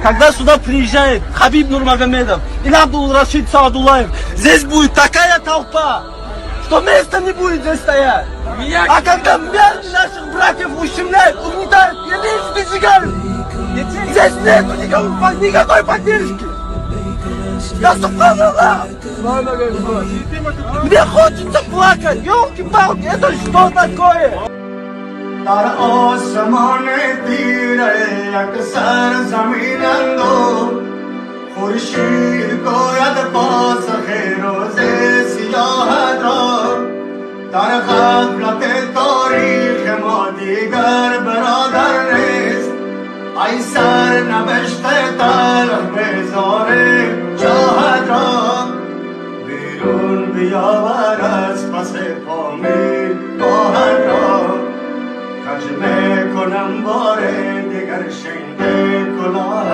Когда сюда приезжает Хабиб Нурмагомедов или Абдул Рашид Саадулаев, здесь будет такая толпа, что места не будет здесь стоять. А когда наших братьев ущемляют, угнетают, и сжигают, здесь нету никого, никакой поддержки. Да субханаллах! Мне хочется плакать, елки-палки, это что такое? дар осмон тира як сарзамин андохт, хуршид гӯяд посухи рӯзи сиёҳат ро. Дар ғафлат таърих мо дигар бародар нест, ай сарнавишти талх безор ҷоҳат ро. Берун биёвар аз пас Помир оҳан ро, каҷ мекунам бори дигар шинги кулоҳат.